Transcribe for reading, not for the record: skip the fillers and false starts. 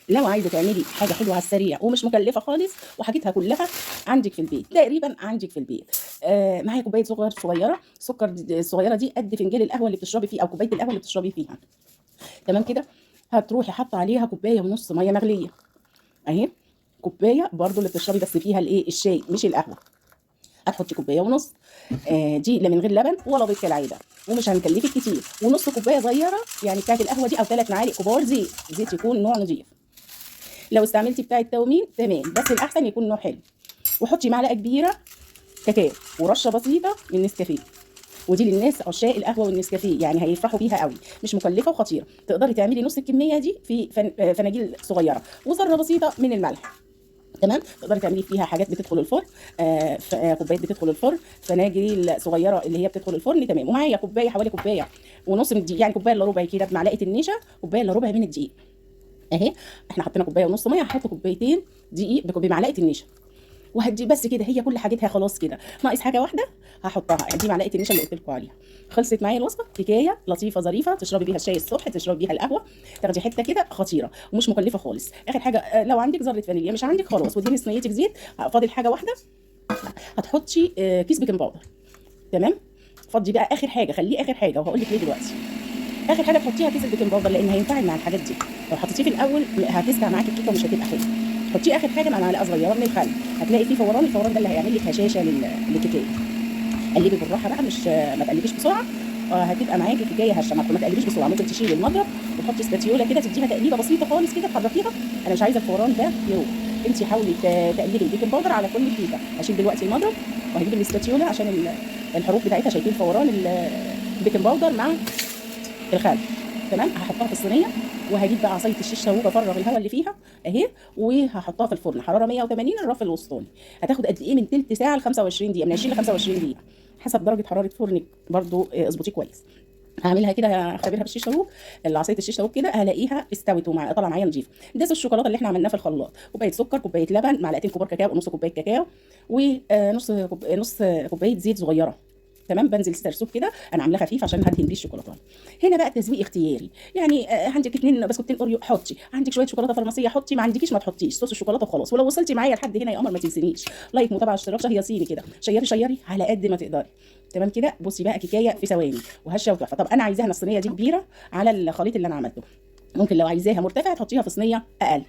لو عايزه تعملي حاجة حلوة على السريع ومش مكلفة خالص وحاجتها كلها عندك في البيت، تقريبا عندك في البيت. معايا كوباية صغيرة سكر، الصغيرة دي قد فنجان القهوة اللي بتشربي فيه او كوباية القهوة اللي بتشربي فيها. تمام كده. هتروحي حاطه عليها كوباية ونص مية مغليه اهي، كوباية برضو اللي بتشربي بس فيها الايه الشاي مش القهوة. هتحطي كوباية ونص، دي لا من غير لبن ولا بيض كالعادة، ومش هنكلفك كتير. ونص كوباية صغيرة يعني بتاعه القهوة دي، او 3 معالق كبار زيت، زيت يكون نوع نظيف. لو استعملتي بتاع التومين تمام، بس الاحسن يكون نوع حلو. وحطي معلقه كبيرة كاكاو ورشه بسيطة من نسكافيه، ودي للناس عشاق القهوة والنسكافيه يعني هيفرحوا بيها قوي، مش مكلفة وخطيرة. تقدري تعملي نص الكمية دي في فناجيل صغيرة، وذره بسيطة من الملح. تمام. تقدري تعملي فيها حاجات بتدخل الفرن، كوبايات بتدخل الفرن، فناجيل صغيرة اللي هي بتدخل الفرن. تمام. ومعايا كوباية، حوالي كوباية ونص من الدقيق، يعني كوباية الا ربع كده بمعلقه النشا، كوباية الا ربع من الدقيق اهي. احنا حطينا كوباية ونص مية، هحط كوبايتين دقيق بمعلقه النشا وهدي بس كده، هي كل حاجتها خلاص كده. ناقص حاجة واحدة هحطها، دي معلقه النشا اللي قلت لكم عليها. خلصت معايا الوصفة. حكاية لطيفة ظريفة، تشربي بيها الشاي الصبح، تشربي بيها القهوة، تاخدي حتة كده خطيرة ومش مكلفة خالص. اخر حاجة لو عندك ذره فانيليا، مش عندك خلاص ودهني صينيتك زيت. فاضل حاجة واحدة، هتحطي كيس baking powder. تمام. فضي بقى اخر حاجة، خليه اخر حاجة وهقول لك ليه دلوقتي. اخر حاجة تحطيها كيس ال baking powder، لان هينفعل مع الحاجات دي. لو حطيتيه في الاول هتسقع معاكي الكيكه ومش هتبقى حلوة. حطيه اخر حاجة مع معلقه صغيرة من الخل، هتلاقي فيه فوران، الفوران ده اللي هيعمل لك هشاشة للكيكيه. قلبي بالراحة بقى، مش ما تقلبيش بسرعة، هتبقى معاكي كيكايه هشه. ما تقلبيش بسرعة، ممكن تشيلي المضرب وتحطي سباتيولا كده تديها تقليبه بسيطة خالص كده تحركيها. انا مش عايزه الفوران ده يروح، انت حاولي تقلبي ال baking powder على كل كيكة. هشيل دلوقتي المضرب وهجيب السباتيولا عشان الحروف بتاعتها، شايفين فوران ال baking powder مع الخل. تمام. هحطها في الصينية وهجيب بقى عصاية الشيش طاووق افرغ الهواء اللي فيها اهي، وهحطها في الفرن حرارة 180 الرف الوسطاني. هتاخد قد ايه؟ من تلت ساعة ل 25 دقيقة، من 20 ل 25 دقيقة حسب درجه حرارة فرنك، برضو اظبطيه كويس. هعملها كده، هختبرها بالشيش طاووق، العصاية الشيش طاووق كده هلاقيها استوت ومع طالعه معايا نضيفه. ده الشوكولاتة اللي احنا عملناه في الخلاط، كوباية سكر، كوباية لبن، معلقتين كبار كاكاو، نص كوباية كاكاو، ونص نص كوباية زيت صغيرة. تمام. بنزل سرسوب كده، انا عاملاه خفيف عشان هدهن بيه الشوكولاتة. هنا بقى التزويق اختياري، يعني عندك 2 بسكوتين اوريو حطي، عندك شوية شوكولاتة فرماسيه حطي، ما عندكيش ما تحطيش، صوص الشوكولاتة وخلاص. ولو وصلتي معايا لحد هنا يا قمر ما تنسينيش like، متابعه، اشتراك، شهيصيني كده، شيري شيري على قد ما تقدري. تمام كده. بصي بقى كيكايه في ثواني وهشه وتحفه. طب انا عايزاها الصينية دي كبيرة على الخليط اللي انا عملته، ممكن لو عايزاها مرتفعة تحطيها في صينية اقل.